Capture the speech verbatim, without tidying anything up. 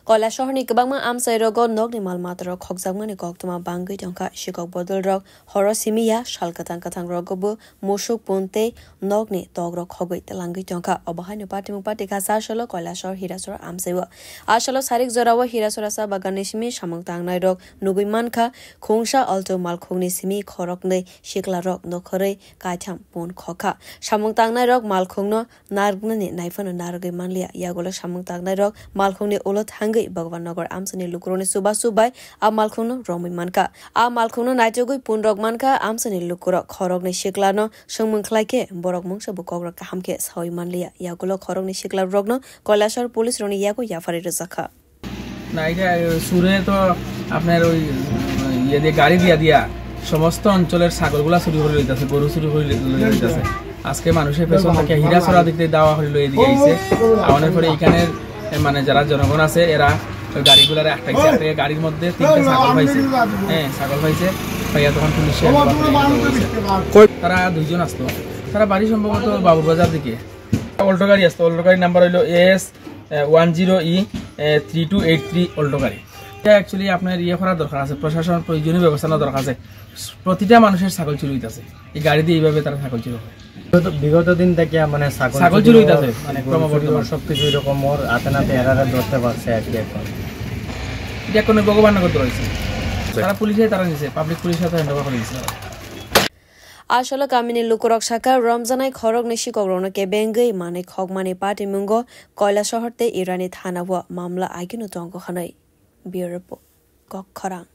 Koilashahar ni kwbangma amchai rogo nokni mal matarok khokjakmani koktwma bangwi tongkha. Sikok bodol rok horo simi ya, sal kwthang kwthang rogo bo musuk pun tei nokni tok rok khogwi twlangwi tongkha. Obo haino patimung patikha sa salo Koilashahar Hirasora amchai o. A salo sarik jorao Hirasora sa bagan ni simi samung tangnai rok nugwi mankha. Khungsa alto malkhung ni simi khoroknwi sikla rok nokhorwi kaitham pun khokha. Samung tangnai rok malkhung no narwknani naiphano narwgwi manliya. Yagulo samung tangnai rok malkhungni ulo thangwi Bhagwan Nagar amchaini lukurokni chubachu bai a malkhungno romwi mankha. A malkhungno naichogwi punrok mankha amchaini lukurok. Khoroknwi siklano swngmung khlaikhe borok mungsa bo kokrok kaham khe sawi manliya. Yagulo khoroknwi siklarokno Koilashahar police rokni yago yapharwi rwjakha. না, এটা, এ, চুরে তো আপনার ওই, উম, ইয়ে দিয়ে, গাড়ি দিয়া দিয়া সমস্ত অঞ্চলের ছাগলগুলা চুরি করে লইতাছে, গরু চুরি করে লই-, লই-, লইতাছে। আজকে মানুষের পেছন থেকে হীরাছড়া দিক থেকে দাওয়া করে লই এদিকে আইছে। আমাদের পরে এখানে, এ, মানে, যারা জনগণ আছে, এরা ওই গাড়িগুলারে আটকাইছে। আটকে গাড়ির মধ্যে তিনটা ছাগল পাইছে। হ্যাঁ, ছাগল পাইছে। পাইয়া তখন পুলিশে তারা দুইজন আসতো। তারা বাড়ি সম্ভবত বাবুর বাজার দিকে। অল্টো গাড়ি আসতো, অল্টো গাড়ির নাম্বার হইলো S one zero E three two eight three Alto গাড়ি। এটা অ্যাকচুয়ালি আপনার ইয়ে করার দরকার আছে, প্রশাসন প্রয়োজনীয় ব্যবস্থা নেওয়া দরকার আছে। প্রতিটা মানুষের ছাগল চুরি হইতাছে, এই গাড়ি দিয়ে এইভাবে তারা ছাগল চুরি করে। বিগত, বিগত দিন থেকে মানে ছাগল ছাগল চুরি চুরি হইতাছে, মানে গরু চুরি ক্রমবর্ধমান। সবকিছু এরকম ওর হাতে নাতে এরারে ধরতে পারছে আর কি এখন। এটা কোনো ভগবান নগর রয়েছে। তারা পুলিশে তারা নিছে, পাবলিক পুলিশের সাথে হ্যান্ড ওভার করে দিছে তারা। Asolo kamini lukurok sakha, romjanai khoroknwi sikokrokno kebengwi manwi khokmani patimungo Koilashahar tei Irani thanao mamla agino tongo hwnwi. Bureau Report, Kokkhorang.